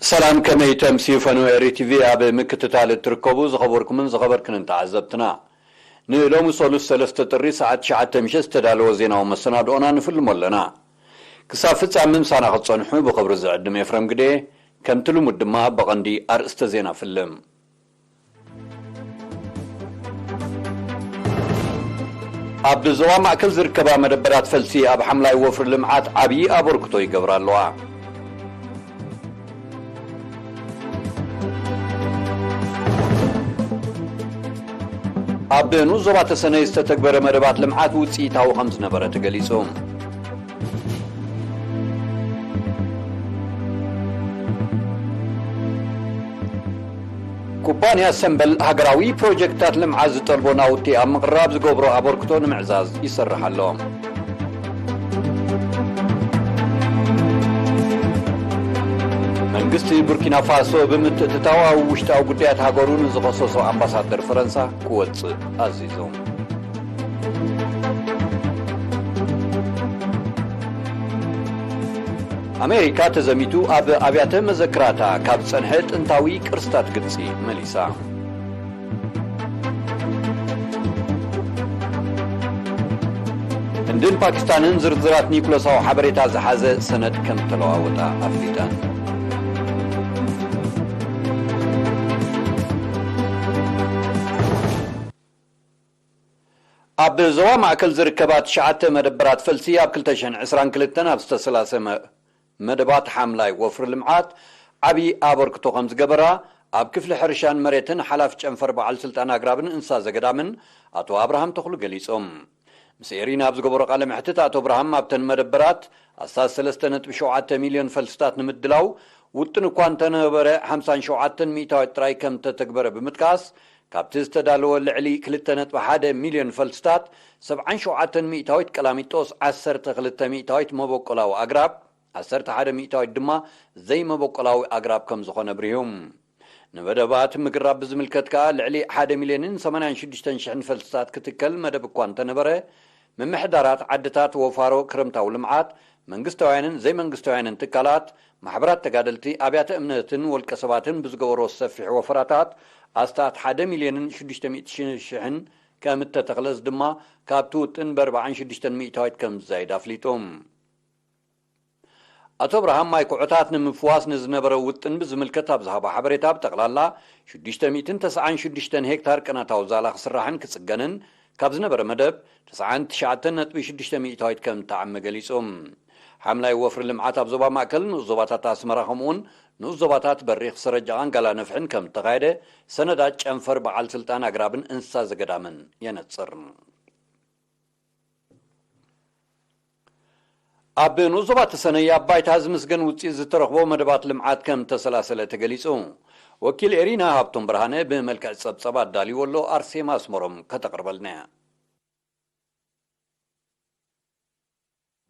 ሰላም፣ ከመይ ተምስዩ ፈነው ኤሪ ቲቪ ኣብ ምክትታል እትርከቡ ዝኸበርኩምን ዝኸበርክንን ተዓዘብትና። ንሎሚ ሰሉስ ሰለስተ ጥሪ ሰዓት ትሽዓተ ምሸት ዝተዳለወ ዜናዊ መሰናድኦና ንፍልሞ ኣለና። ክሳብ ፍጻመ ምሳና ክትጸንሑ ብኽብሪ ዝዕድም ኤፍረም ግዴ። ከምቲ ልሙድ ድማ ብቐንዲ ኣርእስተ ዜና ፍልም። ኣብ ዞባ ማእከል ዝርከባ መደበራት ፈልሲ ኣብ ሓምላይ ወፍሪ ልምዓት ዓብዪ ኣበርክቶ ይገብራ ኣለዋ። ኣብ ንኡስ ዞባ ተሰነይ ዝተተግበረ መደባት ልምዓት ውፅኢታዊ ከም ዝነበረ ተገሊጹ። ኩባንያ ሰምበል ሃገራዊ ፕሮጀክትታት ልምዓት ዝጠልቦ ናውቲ ኣብ ምቕራብ ዝገብሮ ኣበርክቶ ንምዕዛዝ ይሰርሕ ኣሎ። መንግስቲ ቡርኪና ፋሶ ብምትእትታው ኣብ ውሽጣዊ ጉዳያት ሃገሩ ንዝኸሰሶ ኣምባሳደር ፈረንሳ ክወጽእ ኣዚዙ። ኣሜሪካ ተዘሚቱ ኣብ ኣብያተ መዘክራታ ካብ ዝጸንሐ ጥንታዊ ቅርስታት ግብጺ መሊሳ። ህንድን ፓኪስታንን ዝርዝራት ኒኩለሳዊ ሓበሬታ ዝሓዘ ሰነድ ከም ተለዋወጣ ኣፍሊጠን። ኣብ ዞባ ማእከል ዝርከባ ትሽዓተ መደበራት ፈልሲ ኣብ ክልተ ሽሕን ዕስራን ክልተን ኣብ ዝተሰላሰመ መደባት ሓምላይ ወፍሪ ልምዓት ዓብዪ ኣበርክቶ ከም ዝገበራ ኣብ ክፍሊ ሕርሻን መሬትን ሓላፊ ጨንፈር በዓል ስልጣን ኣግራብን እንስሳ ዘገዳምን ኣቶ ኣብርሃም ተኽሉ ገሊጾም። ምስ ኤሪና ኣብ ዝገበሮ ቃለ መሕትት ኣቶ ኣብርሃም ኣብተን መደበራት ኣስታት ሰለስተ ነጥቢ ሸውዓተ ሚልዮን ፈልስታት ንምድላው ውጥን እኳ እንተነበረ ሓምሳን ሸውዓተን ሚእታዊት ጥራይ ከም ተተግበረ ብምጥቃስ ካብቲ ዝተዳለወ ልዕሊ ክልተ ነጥቢ ሓደ ሚልዮን ፈልስታት ሰብዓን ሸውዓተን ሚእታዊት ቀላሚጦስ ዓሰርተ ክልተ ሚእታዊት መበቆላዊ ኣግራብ ዓሰርተ ሓደ ሚእታዊት ድማ ዘይመበቆላዊ ኣግራብ ከም ዝኾነ ኣብሪሁ። ንመደባት ምግራብ ብዝምልከት ከኣ ልዕሊ ሓደ ሚልዮንን ሰማንያን ሽዱሽተን ሽሕን ፈልስታት ክትከል መደብ እኳ እንተነበረ ምምሕዳራት ዓድታት ወፋሮ ክረምታዊ ልምዓት መንግስታውያንን ዘይመንግስታውያንን ትካላት ማሕበራት ተጋደልቲ ኣብያተ እምነትን ወልቀ ሰባትን ብዝገበሮ ሰፊሕ ወፈራታት ኣስታት ሓደ ሚልዮንን ሽዱሽተ ሚእቲ ሽሕን ከም እተተኽለስ ድማ ካብቲ ውጥን ብኣርባዓን ሽዱሽተን ሚእታዊት ከም ዝዛይድ ኣፍሊጡ። ኣቶ ኣብርሃም ማይ ኩዖታት ንምፍዋስ ንዝነበረ ውጥን ብዝምልከት ኣብ ዝሃቦ ሓበሬታ ብጠቕላላ ሽዱሽተ ሚእትን ተስዓን ሽዱሽተን ሄክታር ቅነታዊ ዛላ ክስራሕን ክጽገንን ካብ ዝነበረ መደብ ተስዓን ትሽዓተን ነጥቢ ሽዱሽተ ሚእታዊት ከም እተዓመ ገሊጹ። ሓምላይ ወፍሪ ልምዓት ኣብ ዞባ ማእከል ንኡስ ዞባታት ኣስመራ ከምኡውን ንኡስ ዞባታት በሪኽ ሰረጃቓን ጋላ ነፍሕን ከም እተኻየደ ሰነዳት ጨንፈር በዓል ስልጣን ኣግራብን እንስሳ ዘገዳምን የነጽር። ኣብ ንኡስ ዞባ ተሰነይ ኣብ ባይታ ዝምስገን ውፅኢት ዝተረኽቦ መደባት ልምዓት ከም ተሰላሰለ ተገሊፁ። ወኪል ኤሪና ሃብቶም ብርሃነ ብመልክዕ ፀብፀብ ኣዳልዎ ኣሎ። ኣርሴማ ኣስመሮም ከተቕርበልና እያ።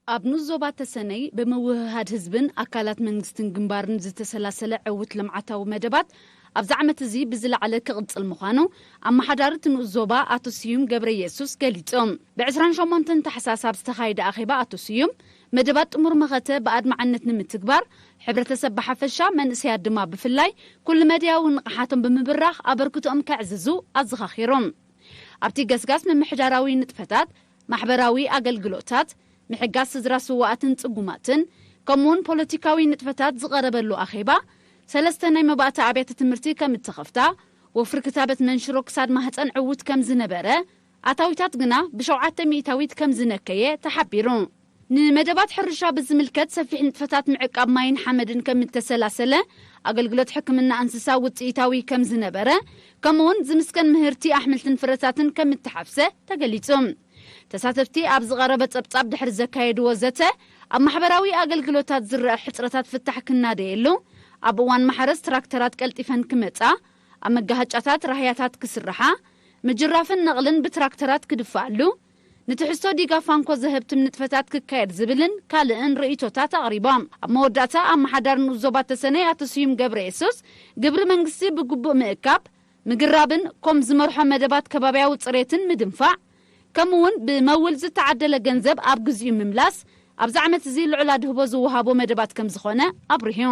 ኣብ ንኡስ ዞባ ተሰነይ ብምውህሃድ ህዝብን ኣካላት መንግስትን ግንባርን ዝተሰላሰለ ዕውት ልምዓታዊ መደባት ኣብዚ ዓመት እዚ ብዝለዓለ ክቕጽል ምዃኑ ኣመሓዳሪ እቲ ንኡስ ዞባ ኣቶ ስዩም ገብረ የሱስ ገሊጾም። ብ ዕስራን ሸሞንተን ታሕሳስ ኣብ ዝተኻየደ ኣኼባ ኣቶ ስዩም መደባት ጥሙር መኸተ ብኣድማዕነት ንምትግባር ሕብረተሰብ ብሓፈሻ መንእሰያት ድማ ብፍላይ ኩሉ መድያዊ ንቕሓቶም ብምብራኽ ኣበርክቶኦም ከዕዝዙ ኣዘኻኺሮም። ኣብቲ ገስጋስ ምምሕዳራዊ ንጥፈታት፣ ማሕበራዊ ኣገልግሎታት፣ ምሕጋዝ ስድራ ስዉኣትን ጽጉማትን፣ ከምኡውን ፖለቲካዊ ንጥፈታት ዝቐረበሉ ኣኼባ፣ ሰለስተ ናይ መባእታ ኣብያተ ትምህርቲ ከም እተኸፍታ፣ ወፍሪ ክታበት መንሽሮ ክሳድ ማህጸን ዕዉት ከም ዝነበረ፣ ኣታዊታት ግና ብሸውዓተ ሚእታዊት ከም ዝነከየ ተሓቢሩ። ንመደባት ሕርሻ ብዝምልከት ሰፊሕ ንጥፈታት ምዕቃብ ማይን ሓመድን ከም እተሰላሰለ፣ ኣገልግሎት ሕክምና እንስሳ ውጽኢታዊ ከም ዝነበረ፣ ከምኡውን ዝምስገን ምህርቲ ኣሕምልትን ፍረታትን ከም እተሓፍሰ ተገሊጹ። ተሳተፍቲ ኣብ ዝቐረበ ጸብጻብ ድሕሪ ዘካየድዎ ዘተ፣ ኣብ ማሕበራዊ ኣገልግሎታት ዝረኣ ሕጽረታት ፍታሕ ክናደየሉ፣ ኣብ እዋን ማሕረስ ትራክተራት ቀልጢፈን ክመጻ፣ ኣብ መጋሃጫታት ራህያታት ክስርሓ፣ ምጅራፍን ነቕልን ብትራክተራት ክድፋኣሉ፣ ንትሕዝቶ ዲጋ ፋንኮ ዘህብትም ንጥፈታት ክካየድ ዝብልን ካልእን ርእይቶታት ኣቕሪቦም። ኣብ መወዳእታ ኣመሓዳሪ ንኡስ ዞባ ተሰነይ ኣቶ ስዩም ገብረ የሱስ፣ ግብሪ መንግስቲ ብግቡእ ምእካብ፣ ምግራብን ኮም ዝመርሖ መደባት ከባብያዊ ጽሬትን ምድንፋዕ፣ ከምኡውን ብመውል ዝተዓደለ ገንዘብ ኣብ ግዚኡ ምምላስ፣ ኣብዚ ዓመት እዚ ልዑል ኣድህቦ ዝወሃቦ መደባት ከም ዝኾነ ኣብሪሁ።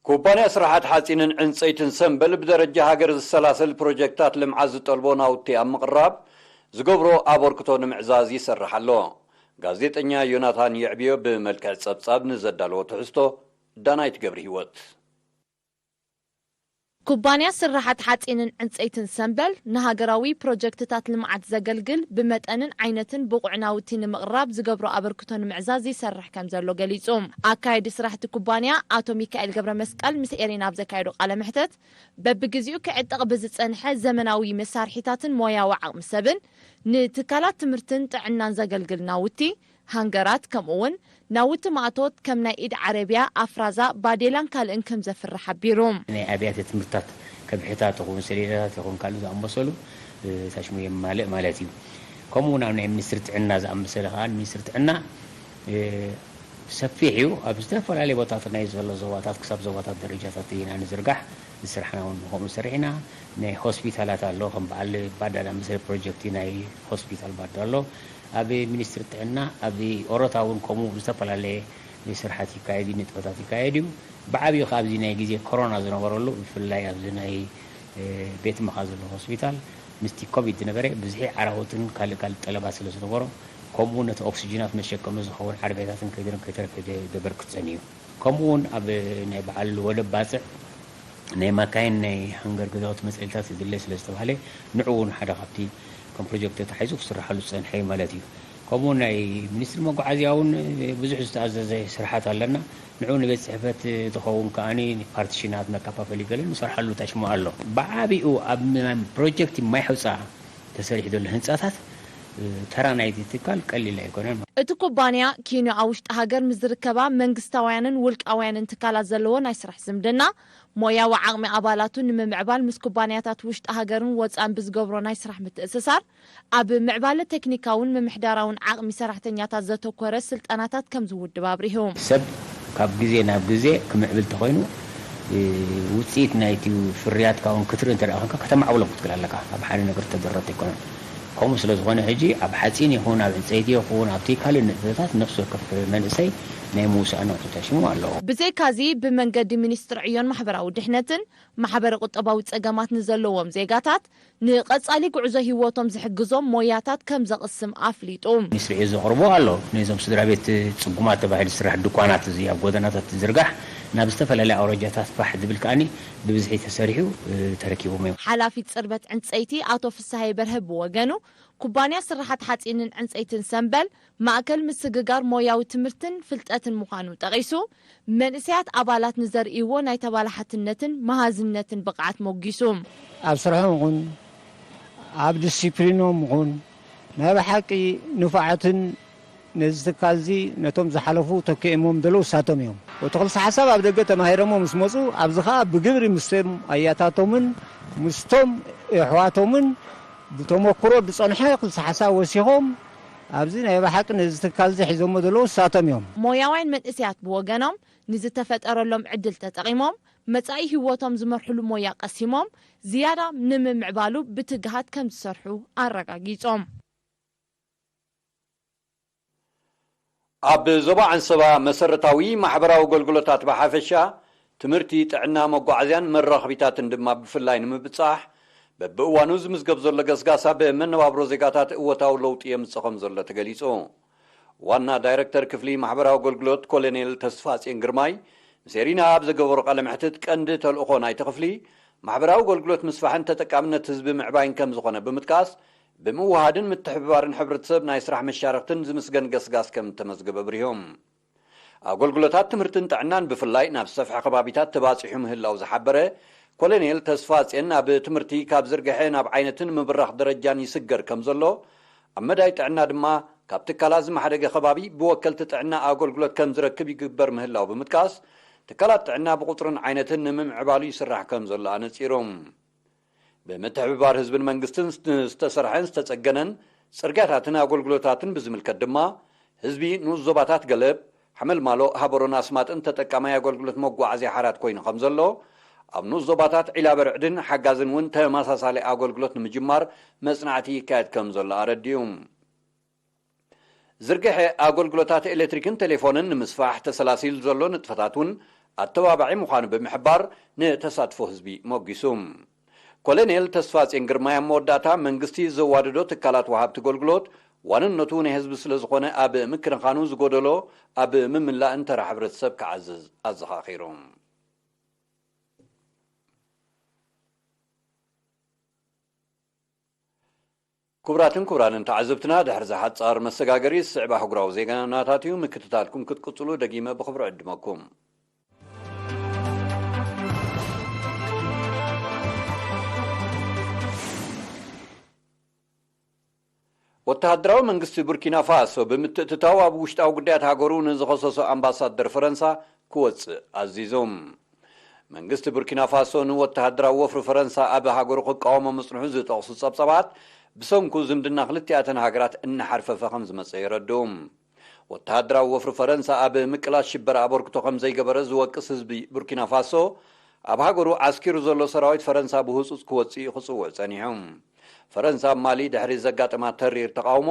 ኩባንያ ስራሓት ሓፂንን ዕንፀይትን ሰምበል ብደረጃ ሃገር ዝሰላሰል ፕሮጀክታት ልምዓት ዝጠልቦ ናውቲ ኣብ ምቕራብ ዝገብሮ ኣበርክቶ ንምዕዛዝ ይሰርሕ ኣሎ። ጋዜጠኛ ዮናታን የዕብዮ ብመልክዕ ጸብጻብ ንዘዳለዎ ትሕዝቶ ዳናይት ገብረ ህይወት። ኩባንያ ስራሓት ሓፂንን ዕንፀይትን ሰምበል ንሃገራዊ ፕሮጀክትታት ልምዓት ዘገልግል ብመጠንን ዓይነትን ብቑዕ ናውቲ ንምቕራብ ዝገብሮ ኣበርክቶ ንምዕዛዝ ይሰርሕ ከም ዘሎ ገሊፁ። ኣካየዲ ስራሕቲ ኩባንያ ኣቶ ሚካኤል ገብረ መስቀል ምስ ኤሪና ኣብ ዘካየዶ ቃለ መሕተት በብግዜኡ ክዕጠቕ ብዝፀንሐ ዘመናዊ መሳርሒታትን ሞያዊ ዓቕሚ ሰብን ንትካላት ትምህርትን ጥዕናን ዘገልግል ናውቲ ሃንገራት ከምኡ እውን ናውቲ ማእቶት ከም ናይ ኢድ ዓረብያ፣ ኣፍራዛ፣ ባዴላን ካልእን ከም ዘፍሪ ሓቢሩ። ናይ ኣብያተ ትምህርታት ከብሕታት ይኹን ሰሌዳታት ይኹን ካልእ ዝኣመሰሉ ታሽሙ የማልእ ማለት እዩ። ከምኡ እውን ኣብ ናይ ሚኒስትሪ ጥዕና ዝኣመሰለ ከዓ ሚኒስትሪ ጥዕና ሰፊሕ እዩ። ኣብ ዝተፈላለዩ ቦታት ናይ ዘሎ ዞባታት ክሳብ ዞባታት ደረጃታት ኢና ንዝርጋሕ ዝስራሕና እውን ከምኡ ሰሪሕና ናይ ሆስፒታላት ኣሎ ከም በዓል ባዳ ዝኣመሰለ ፕሮጀክት ናይ ሆስፒታል ባዳ ኣሎ። ኣብ ሚኒስትሪ ጥዕና ኣብ ኦሮታ እውን ከምኡ ዝተፈላለየ ስርሓት ይካየድ እዩ፣ ንጥፈታት ይካየድ እዩ። ብዓብዩ ካብዚ ናይ ግዜ ኮሮና ዝነበረሉ ብፍላይ ኣብዚ ናይ ቤት መኻ ዘሎ ሆስፒታል ምስቲ ኮቪድ ዝነበረ ብዝሒ ዓራውትን ካልእ ካልእ ጠለባት ስለ ዝነበሮ ከምኡ እውን ነቲ ኦክስጅናት መሸከሚ ዝኸውን ዓረብያታትን ከይደረን ከይተረፈ ዘበርክት ጸኒዩ። ከምኡ እውን ኣብ ናይ በዓል ወደብ ባጽዕ ናይ ማካይን ናይ ሃንገር ገዛውቲ መፅለሊታት ይድለ ስለ ዝተባህለ ንዑ እውን ሓደ ካብቲ ከም ፕሮጀክት ተታሒዙ ክስርሓሉ ዝፀንሐ እዩ ማለት እዩ። ከምኡ ናይ ሚኒስትሪ መጓዓዝያ እውን ብዙሕ ዝተኣዘዘ ስርሓት ኣለና። ንዑ ንቤት ፅሕፈት ዝኸውን ከዓኒ ፓርቲሽናት መከፋፈሊ ገለ ንሰርሓሉ ታሽሙ ኣሎ። ብዓቢኡ ኣብ ፕሮጀክት ማይ ሕውፃ ተሰሪሑ ዘሎ ህንፃታት ተራ ናይቲ ትካል ቀሊል ኣይኮነን። እቲ ኩባንያ ኬንዮ ኣብ ውሽጢ ሃገር ምስ ዝርከባ መንግስታውያንን ውልቃውያንን ትካላት ዘለዎ ናይ ስራሕ ዝምድና፣ ሞያዊ ዓቕሚ ኣባላቱ ንምምዕባል ምስ ኩባንያታት ውሽጢ ሃገርን ወፃእን ብዝገብሮ ናይ ስራሕ ምትእስሳር ኣብ ምዕባለ ቴክኒካውን ምምሕዳራውን ዓቕሚ ሰራሕተኛታት ዘተኮረ ስልጠናታት ከም ዝውድብ ኣብሪሁ። ሰብ ካብ ግዜ ናብ ግዜ ክምዕብል ተኾይኑ ውፅኢት ናይቲ ፍርያትካ እውን ክትርኢ እንተ ደኣ ኮንካ ከተማዕብሎም ክትክእል ኣለካ። ኣብ ሓደ ነገር ተደረተ ኣይኮነን። ከምኡ ስለ ዝኾነ ሕጂ ኣብ ሓፂን ይኹን ኣብ ዕንፀይቲ ይኹን ኣብቲ ካልእ ንጥፈታት ነፍሲ ወከፍ መንእሰይ ናይ ምውሳእ ነቑጡ ተሽሙ ኣለዎ። ብዘይካዚ ብመንገዲ ሚኒስትሪ ዕዮን ማሕበራዊ ድሕነትን ማሕበረ ቁጠባዊ ፀገማት ንዘለዎም ዜጋታት ንቐፃሊ ጉዕዞ ህይወቶም ዝሕግዞም ሞያታት ከም ዘቕስም ኣፍሊጡ። ሚኒስትሪ ዕዮ ዘቕርቦ ኣሎ ነዞም ስድራ ቤት ፅጉማት ተባሂሉ ዝስራሕ ድኳናት እዚ ኣብ ጎደናታት ዝርጋሕ ናብ ዝተፈላለዩ ኣውራጃታት ፋሕ ዝብል ከኣኒ ብብዝሒ ተሰሪሑ ተረኪቦም እዮም። ሓላፊ ፅርበት ዕንፀይቲ ኣቶ ፍስሃየ በርሀ ብወገኑ ኩባንያ ስራሓት ሓፂንን ዕንፀይትን ሰምበል ማእከል ምስግጋር ሞያዊ ትምህርትን ፍልጠትን ምዃኑ ጠቒሱ፣ መንእሰያት ኣባላት ንዘርእይዎ ናይ ተባላሓትነትን መሃዝነትን ብቕዓት ሞጒሱ። ኣብ ስርሖም ይኹን ኣብ ዲሲፕሊኖም ይኹን ናይ ብሓቂ ንፉዓትን ነዚ ትካል እዚ ነቶም ዝሓለፉ ተኪኦሞም ዘለዉ እሳቶም እዮም። እቲ ክልሰ ሓሳብ ኣብ ደገ ተማሂሮሞ ምስ መፁ ኣብዚ ኸዓ ብግብሪ ምስቶም ኣያታቶምን ምስቶም የሕዋቶምን ብተመኩሮ ዝፀንሐ ክልሰ ሓሳብ ወሲኾም ኣብዚ ናይ ብሓቂ ነዚ ትካል እዚ ሒዞሞ ዘለዉ እሳቶም እዮም። ሞያውያን መንእሰያት ብወገኖም ንዝተፈጠረሎም ዕድል ተጠቒሞም መፃኢ ህይወቶም ዝመርሕሉ ሞያ ቀሲሞም ዝያዳ ንምምዕባሉ ብትግሃት ከምዝሰርሑ ኣረጋጊፆም። ኣብ ዞባ ዓንሰባ መሰረታዊ ማሕበራዊ ኣገልግሎታት ብሓፈሻ፣ ትምህርቲ፣ ጥዕና፣ መጓዓዝያን መራኸቢታትን ድማ ብፍላይ ንምብጻሕ በብእዋኑ ዝምዝገብ ዘሎ ገስጋስ ኣብ መነባብሮ ዜጋታት እወታዊ ለውጢ የምጽእ ከም ዘሎ ተገሊጹ። ዋና ዳይረክተር ክፍሊ ማሕበራዊ ኣገልግሎት ኮሎኔል ተስፋጽዮን ግርማይ ምስ ኤሪና ኣብ ዘገበሮ ቃለ መሕትት ቀንዲ ተልእኾ ናይቲ ክፍሊ ማሕበራዊ ኣገልግሎት ምስፋሕን ተጠቃምነት ህዝቢ ምዕባይን ከም ዝኾነ ብምጥቃስ ብምውሃድን ምትሕብባርን ሕብረተሰብ ናይ ስራሕ መሻርኽትን ዝምስገን ገስጋስ ከም እተመዝገበ ኣብሪሆም። ኣገልግሎታት ትምህርትን ጥዕናን ብፍላይ ናብ ዝሰፍሐ ከባቢታት ተባፂሑ ምህላው ዝሓበረ ኮሎኔል ተስፋጽዮን ኣብ ትምህርቲ ካብ ዝርግሐ ናብ ዓይነትን ምብራኽ ደረጃን ይስገር ከም ዘሎ ኣብ መዳይ ጥዕና ድማ ካብ ትካላት ዝማሕደገ ከባቢ ብወከልቲ ጥዕና ኣገልግሎት ከም ዝረክብ ይግበር ምህላው ብምጥቃስ ትካላት ጥዕና ብቁፅርን ዓይነትን ንምምዕባሉ ይስራሕ ከም ዘሎ ኣነፂሮም። ብምትሕብባር ህዝብን መንግስትን ዝተሰርሐን ዝተፀገነን ፅርግያታትን ኣገልግሎታትን ብዝምልከት ድማ ህዝቢ ንኡስ ዞባታት ገለብ፣ ሓመልማሎ፣ ሃበሮን ኣስማጥን ተጠቃማይ ኣገልግሎት መጓዓዝያ ሓራት ኮይኑ ከም ዘሎ ኣብ ንኡስ ዞባታት ዒላበርዕድን ሓጋዝን እውን ተመሳሳሊ ኣገልግሎት ንምጅማር መፅናዕቲ ይካየድ ከም ዘሎ ኣረዲኡ። ዝርግሐ ኣገልግሎታት ኤሌክትሪክን ቴሌፎንን ንምስፋሕ ተሰላሲሉ ዘሎ ንጥፈታት እውን ኣተባባዒ ምዃኑ ብምሕባር፣ ንተሳትፎ ህዝቢ ሞጊሱ። ኮሎኔል ተስፋጼን ግርማይ ኣብ መወዳእታ፣ መንግስቲ ዘዋደዶ ትካላት ወሃብቲ ኣገልግሎት ዋንነቱ ናይ ህዝቢ ስለ ዝኾነ፣ ኣብ ምክንኻኑ ዝጎደሎ ኣብ ምምላእን ተራ ሕብረተሰብ ክዓዝዝ ኣዘኻኺሩ። ክቡራትን ክቡራንን ተዓዘብትና፣ ድሕሪ እዚ ሓጻር መሰጋገሪ ዝስዕብ ኣህጉራዊ ዜናታት እዩ። ምክትታልኩም ክትቅጽሉ ደጊመ ብኽብሪ ዕድመኩም። ወተሃደራዊ መንግስቲ ቡርኪና ፋሶ ብምትእትታው ኣብ ውሽጣዊ ጉዳያት ሃገሩ ንዝኸሰሶ ኣምባሳደር ፈረንሳ ክወጽእ ኣዚዙ። መንግስቲ ቡርኪና ፋሶ ንወተሃደራዊ ወፍሪ ፈረንሳ ኣብ ሃገሩ ክቃወሞ ምጽንሑ ዝጠቕሱ ጸብጻባት፣ ብሰንኩ ዝምድና ክልቲኣተን ሃገራት እናሓርፈፈ ከም ዝመጸ የረድኡ። ወተሃደራዊ ወፍሪ ፈረንሳ ኣብ ምቅላስ ሽበራ ኣበርክቶ ከም ዘይገበረ ዝወቅስ ህዝቢ ቡርኪና ፋሶ፣ ኣብ ሃገሩ ዓስኪሩ ዘሎ ሰራዊት ፈረንሳ ብህጹጽ ክወጽእ እዩ ክጽውዕ ጸኒሑ። ፈረንሳ ኣብ ማሊ ድሕሪ ዘጋጠማ ተሪር ተቓውሞ፣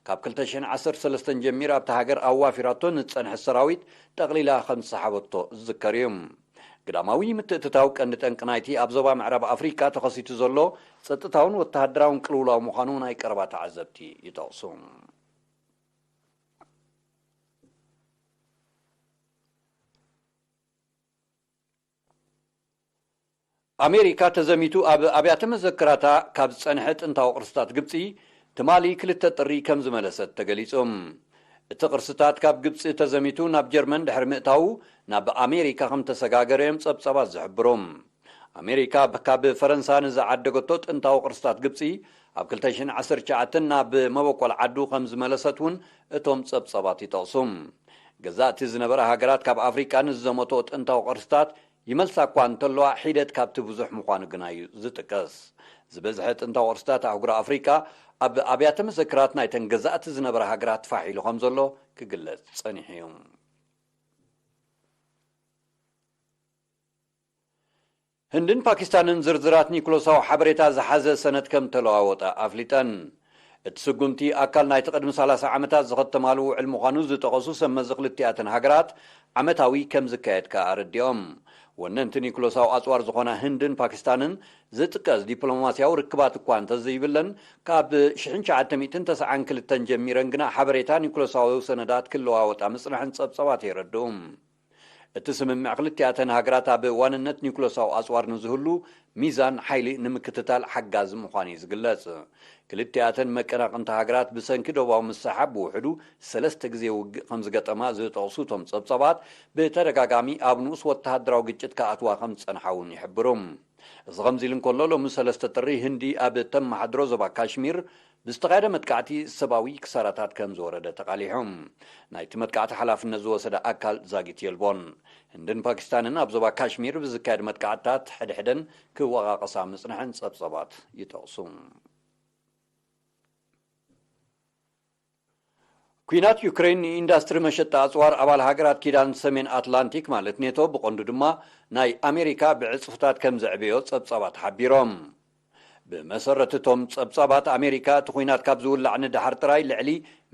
ካብ ክልተ ሽሕን ዓሰርተ ሰለስተን ጀሚራ ኣብታ ሃገር ኣዋፊራቶ ንዝጸንሐ ሰራዊት ጠቕሊላ ከም ዝሰሓበቶ ዝዝከር እዩ። ግዳማዊ ምትእትታው ቀንዲ ጠንቂ ናይቲ ኣብ ዞባ ምዕራብ ኣፍሪቃ ተኸሲቱ ዘሎ ጸጥታውን ወተሃደራውን ቅልውላው ምዃኑ ናይ ቀረባ ተዓዘብቲ ይጠቕሱ። ኣሜሪካ ተዘሚቱ ኣብ ኣብያተ መዘክራታ ካብ ዝጸንሐ ጥንታዊ ቅርስታት ግብጺ ትማሊ ክልተ ጥሪ ከም ዝመለሰት ተገሊጹ። እቲ ቅርስታት ካብ ግብጺ ተዘሚቱ ናብ ጀርመን ድሕሪ ምእታዉ ናብ ኣሜሪካ ከም ተሰጋገረ እዮም ጸብጻባት ዝሕብሩ። ኣሜሪካ ብ-፣ ካብ ፈረንሳ ንዝዓደገቶ ጥንታዊ ቅርስታት ግብጺ ኣብ ክልተ ሽሕን ዓሰርተ ትሽዓተን ናብ መበቆል ዓዱ ከም ዝመለሰት እውን እቶም ጸብጻባት ይጠቕሱ። ገዛእቲ ዝነበራ ሃገራት ካብ ኣፍሪቃ ንዝዘመትኦ ጥንታዊ ቅርስታት ይመልሳ እኳ እንተለዋ፣ ሒደት ካብቲ ብዙሕ ምዃኑ ግና እዩ ዝጥቀስ። ዝበዝሐ ጥንታዊ ቅርስታት ኣህጉር ኣፍሪቃ ኣብ ኣብያተ መዘክራት ናይተን ገዛእቲ ዝነበራ ሃገራት ፋሕ ኢሉ ከም ዘሎ ክግለጽ ጸኒሑ እዩ። ህንድን ፓኪስታንን ዝርዝራት ኒኩለሳዊ ሓበሬታ ዝሓዘ ሰነድ ከም ተለዋወጣ ኣፍሊጠን። እቲ ስጉምቲ ኣካል ናይቲ ቅድሚ ሰላሳ ዓመታት ዝኸተማሉ ውዕል ምዃኑ ዝጠቐሱ ሰብ መዚ ክልቲኣተን ሃገራት፣ ዓመታዊ ከም ዝካየድ ከኣ ኣረዲኦም። ወነንቲ ኒኩለሳዊ ኣጽዋር ዝኾና ህንድን ፓኪስታንን ዝጥቀስ ዲፕሎማስያዊ ርክባት እኳ እንተዘይብለን፣ ካብ ሽሕን ትሽዓተ ሚእትን ተስዓን ክልተን ጀሚረን ግና ሓበሬታ ኒኩለሳዊ ሰነዳት ክለዋወጣ ምጽንሐን ጸብጻባት የረድኡ። እቲ ስምምዕ ክልቲኣተን ሃገራት ኣብ ዋንነት ኒኩለሳዊ ኣጽዋር ንዝህሉ ሚዛን ሓይሊ ንምክትታል ሓጋዚ ምዃኑ እዩ ዝግለጽ። ክልቲኣተን መቀናቕንቲ ሃገራት ብሰንኪ ዶባዊ ምስሓብ ብውሕዱ ሰለስተ ግዜ ውግእ ከም ዝገጠማ ዝጠቕሱ እቶም ጸብጻባት፣ ብተደጋጋሚ ኣብ ንኡስ ወተሃደራዊ ግጭት ክኣትዋ ከም ዝጸንሓ እውን ይሕብሩ። እዚ ከምዚ ኢሉ እንከሎ፣ ሎሚ ሰለስተ ጥሪ ህንዲ ኣብ ተመሓድሮ ዞባ ካሽሚር ብዝተኻየደ መጥቃዕቲ ሰብኣዊ ክሳራታት ከም ዝወረደ ተቓሊሑ። ናይቲ መጥቃዕቲ ሓላፍነት ዝወሰደ ኣካል ዛጊት የልቦን። ህንድን ፓኪስታንን ኣብ ዞባ ካሽሚር ብዝካየድ መጥቃዕትታት ሕድሕደን ክወቓቐሳ ምጽንሐን ጸብጸባት ይጠቕሱ። ኲናት ዩክሬን ንኢንዳስትሪ መሸጣ ኣጽዋር ኣባል ሃገራት ኪዳን ሰሜን ኣትላንቲክ ማለት ኔቶ ብቐንዱ ድማ ናይ ኣሜሪካ ብዕጽፍታት ከም ዘዕበዮ ጸብጻባት ሓቢሮም። ብመሰረት እቶም ጸብጻባት ኣሜሪካ እቲ ኲናት ካብ ዝውላዕ ንደሓር ጥራይ ልዕሊ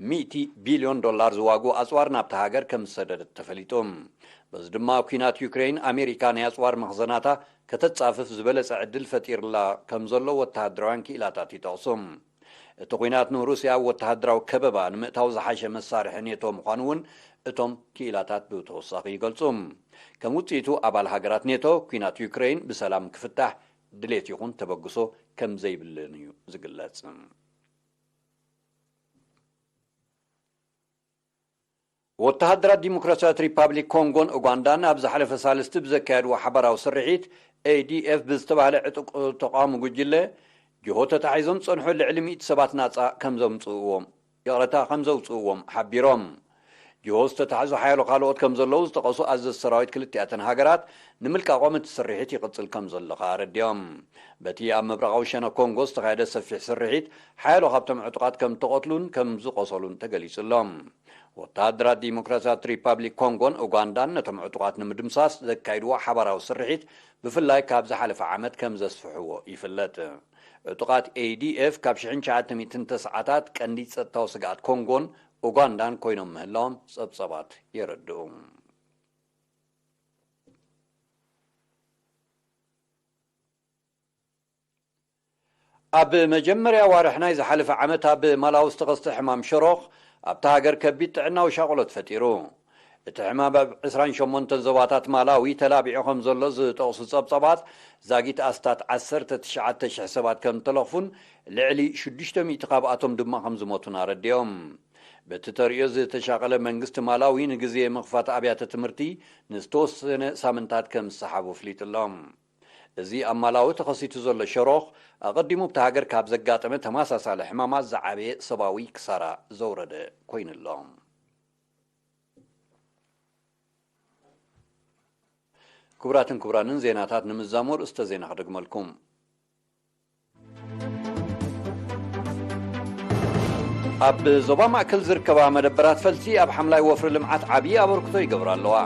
ሚእቲ ቢልዮን ዶላር ዝዋግኡ ኣጽዋር ናብታ ሃገር ከም ዝሰደደት ተፈሊጡ። በዚ ድማ ኲናት ዩክሬን ኣሜሪካ ናይ ኣጽዋር መኽዘናታ ከተጻፍፍ ዝበለጸ ዕድል ፈጢርላ ከም ዘሎ ወተሃደራውያን ክኢላታት ይጠቕሱ። እቲ ኲናት ንሩስያ ኣብ ወተሃደራዊ ከበባ ንምእታው ዝሓሸ መሳርሒ ኔቶ ምዃኑ እውን እቶም ክኢላታት ብተወሳኺ ይገልጹ። ከም ውጽኢቱ ኣባል ሃገራት ኔቶ ኲናት ዩክሬን ብሰላም ክፍታሕ ድሌት ይኹን ተበግሶ ከም ዘይብለን እዩ ዝግለጽ። ወተሃደራት ዲሞክራሲያዊት ሪፓብሊክ ኮንጎን ኡጋንዳን ኣብ ዝሓለፈ ሳልስቲ ብዘካየድዎ ሓባራዊ ስርሒት፣ ኤ ዲ ኤፍ ብዝተባህለ ዕጡቕ ተቓውሞ ጉጅለ፣ ጅሆ ተታሒዞም ዝጸንሑ ልዕሊ ሚእቲ ሰባት ናጻ ከም ዘምጽእዎም፣ ይቕረታ፣ ከም ዘውጽእዎም ሓቢሮም። ጅሆ ዝተታሕዙ ሓያሎ ካልኦት ከም ዘለዉ ዝጠቐሱ ኣዘዝቲ ሰራዊት ክልቲኣተን ሃገራት፣ ንምልቃቖም እቲ ስርሒት ይቕጽል ከም ዘሎ ከኣ ኣረዲኦም። በቲ ኣብ ምብራቓዊ ሸነኽ ኮንጎ ዝተኻየደ ሰፊሕ ስርሒት፣ ሓያሎ ካብቶም ዕጡቓት ከም እተቐትሉን ከም ዝቖሰሉን ተገሊጹ ኣሎ። ወተሃደራት ዲሞክራሲያዊት ሪፓብሊክ ኮንጎን ኡጋንዳን ነቶም ዕጡቓት ንምድምሳስ ዘካይድዎ ሓባራዊ ስርሒት፣ ብፍላይ ካብ ዝሓለፈ ዓመት ከም ዘስፍሕዎ ይፍለጥ። ዕጡቓት ኤ ዲ ኤፍ ካብ ሽሕን ትሽዓተ ሚእትን ተስዓታት ቀንዲ ጸጥታዊ ስግኣት ኮንጎን ኡጋንዳን ኮይኖም ምህላዎም ጸብጻባት የረድኡ። ኣብ መጀመርያ ዋርሕ ናይ ዝሓለፈ ዓመት ኣብ ማላዊ ዝተኸስተ ሕማም ሸሮኽ ኣብታ ሃገር ከቢድ ጥዕናዊ ሻቕሎት ፈጢሩ። እቲ ሕማም ኣብ ዕስራን ሸሞንተን ዞባታት ማላዊ ተላቢዑ ከም ዘሎ ዝጠቕሱ ጸብጻባት፣ ዛጊት ኣስታት ዓሰርተ ትሽዓተ ሽሕ ሰባት ከም ዝተለኽፉን ልዕሊ ሽዱሽተ ሚእቲ ካብኣቶም ድማ ከም ዝሞቱን ኣረዲኦም። በቲ ተርእዮ ዝተሻቐለ መንግስቲ ማላዊ ንግዜ ምኽፋት ኣብያተ ትምህርቲ ንዝተወሰነ ሳምንታት ከም ዝሰሓቡ ኣፍሊጡ ኣሎ። እዚ ኣብ ማላዊ ተኸሲቱ ዘሎ ሸሮኽ ኣቐዲሙ ኣብታ ሃገር ካብ ዘጋጠመ ተመሳሳሊ ሕማማት ዝዓበየ ሰብኣዊ ክሳራ ዘውረደ ኮይኑ ኣሎ። ክቡራትን ክቡራንን፣ ዜናታት ንምዛሙ ርእስተ ዜና ክደግመልኩም። ኣብ ዞባ ማእከል ዝርከባ መደበራት ፈልሲ ኣብ ሓምላይ ወፍሪ ልምዓት ዓብዪ ኣበርክቶ ይገብራ ኣለዋ።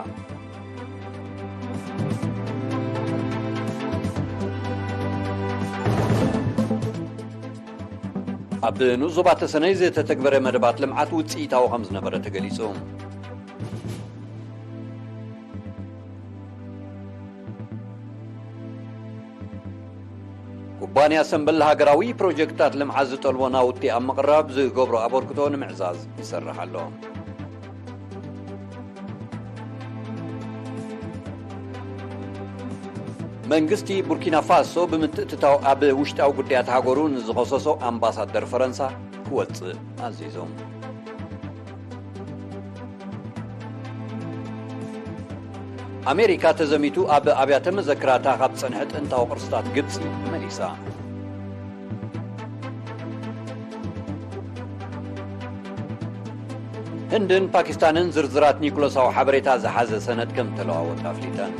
ኣብ ንኡስ ዞባ ተሰነይ ዝተተግበረ መደባት ልምዓት ውፅኢታዊ ከም ዝነበረ ተገሊጹ። ኩባንያ ሰምበል ሃገራዊ ፕሮጀክትታት ልምዓት ዝጠልቦ ናውቲ ኣብ ምቕራብ ዝገብሮ ኣበርክቶ ንምዕዛዝ ይሰርሕ ኣሎ። መንግስቲ ቡርኪና ፋሶ ብምትእትታው ኣብ ውሽጣዊ ጉዳያት ሃገሩ ንዝኸሰሶ ኣምባሳደር ፈረንሳ ክወጽእ ኣዚዙ። ኣሜሪካ ተዘሚቱ ኣብ ኣብያተ መዘክራታ ካብ ዝጸንሐ ጥንታዊ ቅርስታት ግብጺ መሊሳ። ህንድን ፓኪስታንን ዝርዝራት ኒኩለሳዊ ሓበሬታ ዝሓዘ ሰነድ ከም ተለዋወጣ ኣፍሊጠን።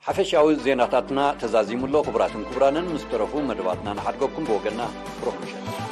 ሓፈሻዊ ዜናታትና ተዛዚሙ ኣሎ። ክቡራትን ክቡራንን፣ ምስ ተረፉ መደባትና ንሓድገኩም። ብወገንና ብሩኽ ምሸት።